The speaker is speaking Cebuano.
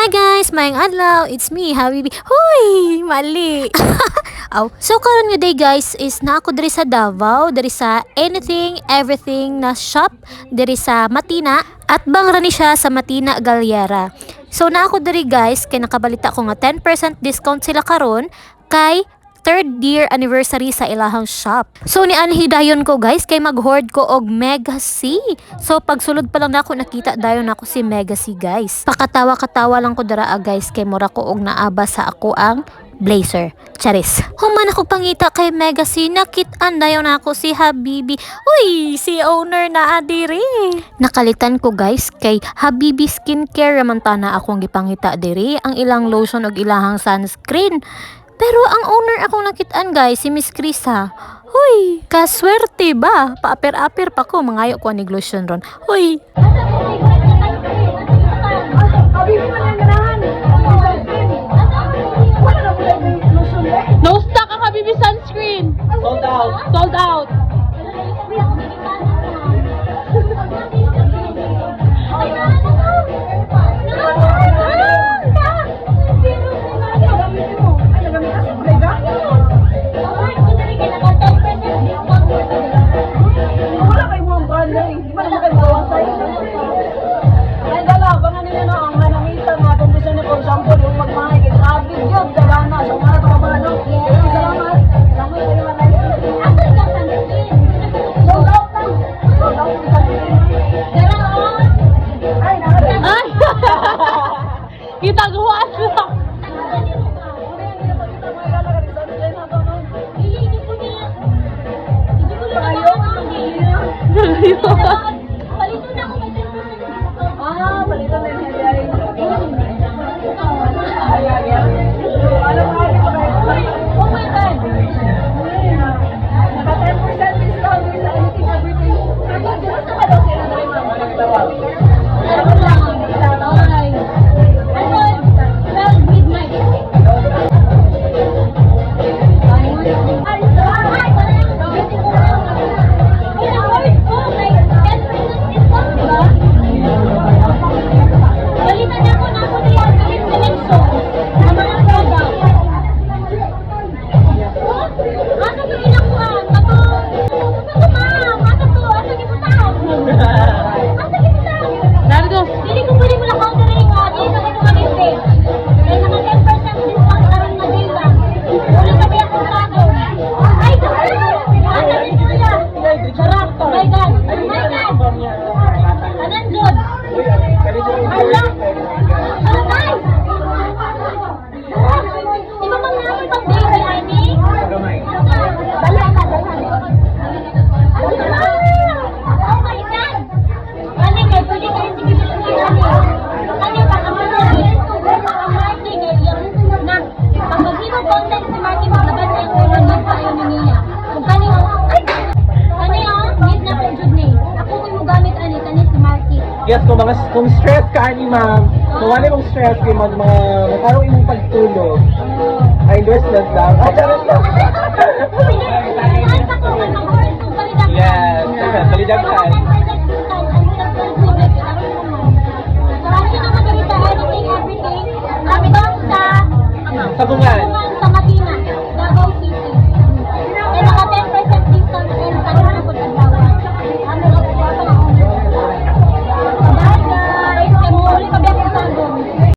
Hi guys, maayong adlaw. It's me, Habibi. Huy, mali. Aw. So karon nga day, guys, is naa ko diri sa Davao, diri sa Anything Everything na shop diri sa Matina at bang ra ni siya sa Matina Galera. So naa ko diri, guys, kay nakabalita ko nga 10% discount sila karon kay third year anniversary sa ilahang shop. So nianhi dayon ko, guys, kay mag-hoard ko og Mega C. So pagsulod pa lang nako, nakita dayon nako si Mega C, guys. Pakatawa-katawa lang ko dara ah, guys, kay mura ko og naaba sa ako ang blazer. Charis. Human ako pangita kay Mega C, nakit-an dayon nako si Habibi. Uy, si owner na adiri. Nakalitan ko, guys, kay Habibi Skincare raman tana akong gipangita diri, ang ilang lotion ug ilahang sunscreen. Pero ang owner akong nakitaan, guys, si Miss Krisa. Huy, kaswerte ba? Paaper-aper pa ko, mangayo ko ni lotion ron. Huy. Habibi man ang ganahan. Wala na pala yung lotion eh. No stock ang Habibi sunscreen. Sold out. Sold out. Gamitin mo. Ay, nagamit kasi kulay ka? Wala kayo mga brand eh. Di ba naman kayo mawasay? Ay, gala, abangan nila no, ang manangita mga kondisyon na, for example, yung magmahay, kay grabe yun, dala. So, mga ito mga no? Pero salamat. Salamat kayo mga. Sold out na. Sold out yung sunscreen. Ay, nakalimutan. Ay! Kita gawa lang. Ano yung ginapakita mga gala ka sunscreen na to, no? Ayaw, ah, palitan na yung ay. Ay, ay, ay. Alam mo, ay, ay, Oh my God! Naka 10% discount din sa Anything Everything. Gusto ka daw sila na rin, ma'am? Ano lang? Ay. Ano? 12 midnight. Ay, in-award ko, like, 10% discount, di ba? Balitan niya ako na ako na yung selection ng mga product. Oh, asa to inakuan? Kato, asa to, ma'am? Asa to? Asa gibutang? Asa gibutang? Narito. Dili ko pwede mo lang diri nga, dili na ko gamitin. Kaya naka 10% discount karon nga day lang. Wala kami akong bago. Ay, asa ni kuya? Sarap. Oh my God. Oh my God. Anan jud? Ala. Ala, nice. Di ba pang namin pang baby ani? Dala ka, dala. Ala! Oh my God! Ani kay pwede kayo sige sige ani. Ani pa ang ang Marky kay iyang na pag maghimo content si Marky, maglaban sa iyang ulo, need kayo ni niya. Kung kani oh, ay kani oh, need na ko jud ni. Ako mo mo gamit ani kani si Marky. Yes, kung stress ka ani, ma'am, kung wala mong stress kay mag mga matarong imong pagtulog. Ay, endorsement lang. Ay, charot lang. Saan sa ko man mag-order kung balidaghan. Yes, balidaghan. Mga 10% discount ang 12 midnight. Marami na naman dito sa Anything Everything. Kami sa Sabungan.